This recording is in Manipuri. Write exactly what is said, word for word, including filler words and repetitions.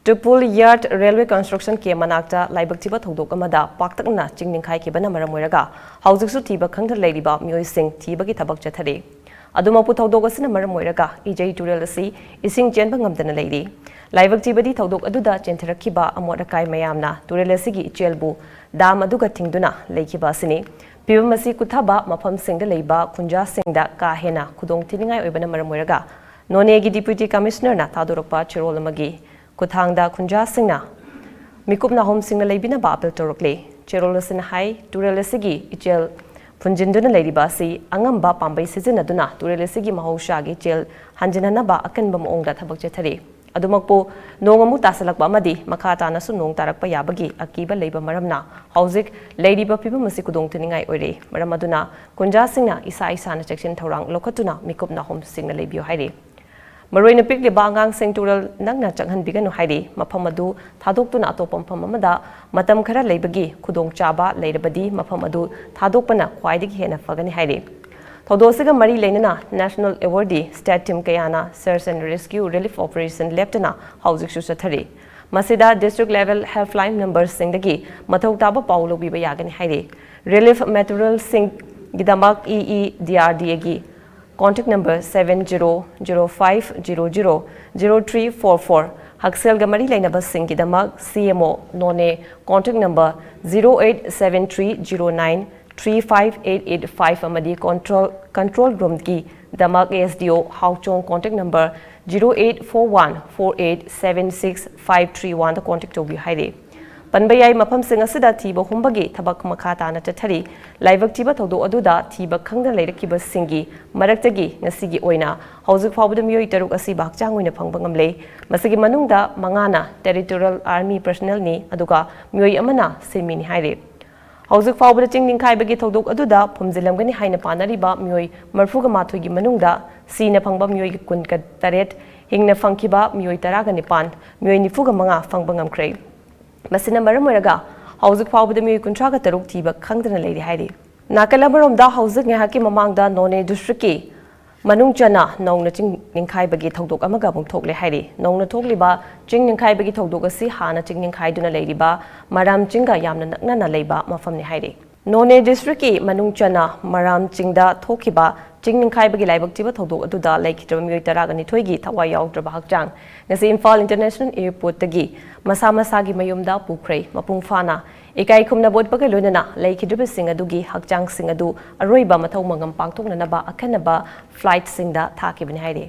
ꯇꯨꯄꯨꯜ ꯌꯥꯔꯗ ꯔꯦꯜꯋꯦ ꯀꯟꯁꯇ꯭ꯔꯛꯁꯟ ꯀꯦꯝ ꯃꯅꯥꯛꯇ ꯂꯥꯏꯕꯛ ꯊꯤꯕ ꯊꯧꯗꯣꯛ ꯑꯃꯗ ꯄꯥꯛꯇꯛꯅ ꯆꯤꯡ ꯅꯤꯡꯈꯥꯏꯈꯤꯕꯅ ꯃꯔꯝ ꯑꯣꯏꯔꯒ ꯍꯧꯖꯤꯛꯁꯨ ꯊꯤꯕ ꯈꯪꯗꯅ ꯂꯩꯔꯤꯕ ꯃꯤꯑꯣꯏꯁꯤꯡ ꯊꯤꯕꯒꯤ ꯊꯕꯛ ꯆꯠꯊꯔꯤ꯫ ꯑꯗꯨꯃꯛꯄꯨ, ꯊꯧꯗꯣꯛ ꯑꯁꯤꯅ ꯃꯔꯝ ꯑꯣꯏꯔꯒ ꯏꯖꯩ ꯇꯨꯔꯦꯜ ꯑꯁꯤ ꯏꯁꯤꯡ ꯆꯦꯟꯕ ꯉꯝꯗꯅ ꯂꯩꯔꯤ꯫ ꯂꯥꯏꯕꯛ ꯊꯤꯕꯗꯤ ꯊꯧꯗꯣꯛ ꯑꯗꯨꯗ ꯆꯦꯟꯊꯔꯛꯈꯤꯕ ꯑꯃꯣꯠ ꯑꯀꯥꯏ ꯃꯌꯥꯝꯅ ꯇꯨꯔꯦꯜ ꯑꯁꯤꯒꯤ ꯏꯆꯦꯜꯕꯨ ꯗꯥꯝ ꯑꯗꯨꯒ ꯊꯤꯡꯗꯨꯅ ꯂꯩꯈꯤꯕ ꯑꯁꯤꯅꯤ꯫ ꯐꯤꯕꯝ ꯑꯁꯤ ꯀꯨꯊꯕ ꯃꯐꯝꯁꯤꯡꯗ ꯂꯩꯕ ꯈꯨꯟꯖꯥꯁꯤꯡꯗ ꯀꯥ ꯍꯦꯟꯅ ꯈꯨꯗꯣꯡ ꯊꯤꯅꯤꯡꯉꯥꯏ ꯑꯣꯏꯕꯅ ꯃꯔꯝ ꯑꯣꯏꯔꯒ ꯅꯣꯅꯦꯒꯤ ꯗꯤꯄ꯭ꯌꯨꯇꯤ ꯀꯃꯤꯁꯅꯔꯅ ꯊꯥꯗꯣꯔꯛꯄ ꯆꯦꯔꯣꯜ ꯑꯃꯒꯤ ꯈꯨꯠꯊꯥꯡꯗ ꯈꯨꯟꯖꯥꯁꯤꯡꯅ ꯃꯤꯀꯨꯞ ꯅꯥꯍꯣꯝꯁꯤꯡꯅ ꯂꯩꯕꯤꯅꯕ ꯑꯥꯄꯤꯜ ꯇꯧꯔꯛꯂꯤ꯫ ꯆꯦꯔꯣꯜ ꯑꯁꯤꯅ ꯍꯥꯏ, ꯇꯨꯔꯦꯜ ꯑꯁꯤꯒꯤ ꯏꯆꯦꯜ ꯐꯨꯟꯖꯤꯟꯗꯨꯅ ꯂꯩꯔꯤꯕ ꯑꯁꯤ ꯑꯉꯝꯕ ꯄꯥꯝꯕꯩ ꯁꯤꯖꯤꯟꯅꯗꯨꯅ ꯇꯨꯔꯦꯜ ꯑꯁꯤꯒꯤ ꯃꯍꯧꯁꯥꯒꯤ ꯏꯆꯦꯜ ꯍꯟꯖꯤꯟꯅꯅꯕ ꯑꯀꯟꯕ ꯃꯑꯣꯡꯗ ꯊꯕꯛ ꯆꯠꯊꯔꯤ꯫ ꯑꯗꯨꯃꯛꯄꯨ, ꯅꯣꯡ ꯑꯃꯨꯛ ꯇꯥꯁꯜꯂꯛꯄ ꯑꯃꯗꯤ ꯃꯈꯥ ꯇꯥꯅꯁꯨ ꯅꯣꯡ ꯇꯥꯔꯛꯄ ꯌꯥꯕꯒꯤ ꯑꯀꯤꯕ ꯂꯩꯕ ꯃꯔꯝꯅ ꯍꯧꯖꯤꯛ ꯂꯩꯔꯤꯕ ꯐꯤꯕꯝ ꯑꯁꯤ ꯈꯨꯗꯣꯡꯊꯤꯅꯤꯡꯉꯥꯏ ꯑꯣꯏꯔꯦ꯫ ꯃꯔꯝ ꯑꯗꯨꯅ ꯈꯨꯟꯖꯥꯁꯤꯡꯅ ꯏꯁꯥ ꯏꯁꯥꯅ ꯆꯦꯛꯁꯤꯟ ꯊꯧꯔꯥꯡ ꯂꯧꯈꯠꯇꯨꯅ ꯃꯤꯀꯨꯞ ꯅꯥꯍꯣꯝꯁꯤꯡꯅ ꯂꯩꯕꯤꯌꯨ ꯍꯥꯏꯔꯤ꯫ ꯃꯔꯨꯑꯣꯏꯅ ꯄꯤꯛꯂꯤꯕ ꯑꯉꯥꯡꯁꯤꯡ ꯇꯨꯔꯦꯜ ꯅꯛꯅ ꯆꯪꯍꯟꯕꯤꯒꯅꯨ ꯍꯥꯏꯔꯤ꯫ ꯃꯐꯝ ꯑꯗꯨ ꯊꯥꯗꯣꯛꯇꯨꯅ ꯑꯇꯣꯞꯄ ꯃꯐꯝ ꯑꯃꯗ ꯃꯇꯝ ꯈꯔ ꯂꯩꯕꯒꯤ ꯈꯨꯗꯣꯡꯆꯥꯕ ꯂꯩꯔꯕꯗꯤ ꯃꯐꯝ ꯑꯗꯨ ꯊꯥꯗꯣꯛꯄꯅ ꯈ꯭ꯋꯥꯏꯗꯒꯤ ꯍꯦꯟꯅ ꯐꯒꯅꯤ ꯍꯥꯏꯔꯤ꯫ ꯊꯧꯗꯣꯛ ꯑꯁꯤꯒ ꯃꯔꯤ ꯂꯩꯅꯅ National Awardee State Team ꯀꯌꯥꯅ Search and Rescue Relief Operation ꯂꯦꯞꯇꯅ ꯍꯧꯖꯤꯛꯁꯨ ꯆꯠꯊꯔꯤ꯫ ꯃꯁꯤꯗ district level helpline numberꯁꯤꯡꯗꯒꯤ ꯃꯊꯧ ꯇꯥꯕ ꯄꯥꯎ ꯂꯧꯕꯤꯕ ꯌꯥꯒꯅꯤ ꯍꯥꯏꯔꯤ꯫ Relief materialꯁꯤꯡꯒꯤꯗꯃꯛ E E D R D Aꯒꯤ contact number seven zero zero five zero zero zero three four four, ꯍꯛꯁꯦꯜꯒ ꯃꯔꯤ ꯂꯩꯅꯕꯁꯤꯡꯒꯤꯗꯃꯛ C M O ꯅꯣꯅꯦ contact number zero eight seven three zero nine three five eight eight five ꯑꯃꯗꯤ control, control roomꯒꯤꯗꯃꯛ S D O ꯍꯥꯎꯆꯣꯡ contact number zero eight four one four eight seven six five three oneꯗ contact ꯇꯧꯕꯤꯌꯨ ꯍꯥꯏꯔꯤ꯫ ꯄꯟꯕ ꯌꯥꯏ, ꯃꯐꯝꯁꯤꯡ ꯑꯁꯤꯗ ꯊꯤꯕ ꯍꯨꯝꯕꯒꯤ ꯊꯕꯛ ꯃꯈꯥ ꯇꯥꯅ ꯆꯠꯊꯔꯤ꯫ ꯂꯥꯏꯕꯛ ꯊꯤꯕ ꯊꯧꯗꯣꯛ ꯑꯗꯨꯗ ꯊꯤꯕ ꯈꯪꯗꯅ ꯂꯩꯔꯛꯈꯤꯕꯁꯤꯡꯒꯤ ꯃꯔꯛꯇꯒꯤ ꯉꯁꯤꯒꯤ ꯑꯣꯏꯅ ꯍꯧꯖꯤꯛ ꯐꯥꯎꯕꯗ ꯃꯤꯑꯣꯏ ꯇꯔꯨꯛ ꯑꯁꯤꯕ ꯍꯛꯆꯥꯡ ꯑꯣꯏꯅ ꯐꯪꯕ ꯉꯝꯂꯦ꯫ ꯃꯁꯤꯒꯤ ꯃꯅꯨꯡꯗ ꯃꯉꯥꯅ Territorial Army personnelꯅꯤ, ꯑꯗꯨꯒ ꯃꯤꯑꯣꯏ ꯑꯃꯅ ꯁꯤꯟꯃꯤꯅꯤ ꯍꯥꯏꯔꯤ꯫ ꯍꯧꯖꯤꯛ ꯐꯥꯎꯕꯗ ꯆꯤꯡ ꯅꯤꯡꯈꯥꯏꯕꯒꯤ ꯊꯧꯗꯣꯛ ꯑꯗꯨꯗ ꯐꯨꯝꯖꯤꯜꯂꯝꯒꯅꯤ ꯍꯥꯏꯅ ꯄꯥꯅꯔꯤꯕ ꯃꯤꯑꯣꯏ ꯃꯔꯤꯐꯨꯒ ꯃꯥꯊꯣꯏꯒꯤ ꯃꯅꯨꯡꯗ ꯁꯤꯅ ꯐꯪꯕ ꯃꯤꯑꯣꯏ ꯀꯨꯟꯒ ꯇꯔꯦꯠ, ꯍꯤꯡꯅ ꯐꯪꯈꯤꯕ ꯃꯤꯑꯣꯏ ꯇꯔꯥꯒ ꯅꯤꯄꯥꯟ, ꯃꯤꯑꯣꯏ ꯅꯤꯐꯨꯒ ꯃꯉꯥ ꯐꯪꯕ ꯉꯝꯈ꯭ꯔꯦ꯫ ꯃꯁꯤꯅ ꯃꯔꯝ ꯑꯣꯏꯔꯒ ꯍꯧꯖꯤꯛ ꯐꯥꯎꯕꯗ ꯃꯤꯑꯣꯏ ꯀꯨꯟꯊ꯭ꯔꯥꯒ ꯇꯔꯨꯛ ꯊꯤꯕ ꯈꯪꯗꯅ ꯂꯩꯔꯤ ꯍꯥꯏꯔꯤ꯫ ꯅꯥꯀꯜ ꯑꯃꯔꯣꯝꯗ, ꯍꯧꯖꯤꯛ ꯉꯥꯏꯍꯥꯛꯀꯤ ꯃꯃꯥꯡꯗ ꯅꯣꯅꯦ districtꯀꯤ ꯃꯅꯨꯡ ꯆꯟꯅ ꯅꯧꯅ ꯆꯤꯡ ꯅꯤꯡꯈꯥꯏꯕꯒꯤ ꯊꯧꯗꯣꯛ ꯑꯃꯒ ꯑꯃꯨꯛ ꯊꯣꯛꯂꯦ ꯍꯥꯏꯔꯤ꯫ ꯅꯧꯅ ꯊꯣꯛꯂꯤꯕ ꯆꯤꯡ ꯅꯤꯡꯈꯥꯏꯕꯒꯤ ꯊꯧꯗꯣꯛ ꯑꯁꯤ ꯍꯥꯟꯅ ꯆꯤꯡ ꯅꯤꯡꯈꯥꯏꯗꯨꯅ ꯂꯩꯔꯤꯕ ꯃꯔꯥꯝ ꯆꯤꯡꯒ ꯌꯥꯝꯅ ꯅꯛꯅꯅ ꯂꯩꯕ ꯃꯐꯝꯅꯤ ꯍꯥꯏꯔꯤ꯫ ꯅꯣꯅꯦ ꯗꯤꯁꯇ꯭ꯔꯤꯛꯀꯤ ꯃꯅꯨꯡ ꯆꯟꯅ ꯃꯔꯥꯝ ꯆꯤꯡꯗ ꯊꯣꯛꯈꯤꯕ ꯆꯤꯡ ꯅꯤꯡꯈꯥꯏꯕꯒꯤ ꯂꯥꯏꯕꯛ ꯊꯤꯕ ꯊꯧꯗꯣꯛ ꯑꯗꯨꯗ ꯂꯩꯈꯤꯗ꯭ꯔꯕ ꯃꯤꯑꯣꯏ ꯇꯔꯥꯒ ꯅꯤꯊꯣꯏꯒꯤ ꯊꯋꯥꯏ ꯌꯥꯎꯗ꯭ꯔꯕ ꯍꯛꯆꯥꯡ ꯉꯁꯤ ꯏꯝꯐꯥꯜ ꯏꯟꯇꯔꯅꯦꯁꯅꯦꯜ ꯑꯦꯌꯔꯄꯣꯔꯠꯇꯒꯤ ꯃꯁꯥ ꯃꯁꯥꯒꯤ ꯃꯌꯨꯝꯗ ꯄꯨꯈ꯭ꯔꯦ꯫ ꯃꯄꯨꯡ ꯐꯥꯅ ꯏꯀꯥꯏ ꯈꯨꯝꯅꯕ ꯎꯠꯄꯒ ꯂꯣꯏꯅꯅ ꯂꯩꯈꯤꯗ꯭ꯔꯤꯕꯁꯤꯡ ꯑꯗꯨꯒꯤ ꯍꯛꯆꯥꯡꯁꯤꯡ ꯑꯗꯨ ꯑꯔꯣꯏꯕ ꯃꯊꯧ ꯃꯉꯝ ꯄꯥꯡꯊꯣꯛꯅꯅꯕ ꯑꯈꯟꯅꯕ ꯐ꯭ꯂꯥꯏꯠꯁꯤꯡꯗ ꯊꯥꯈꯤꯕꯅꯤ ꯍꯥꯏꯔꯤ꯫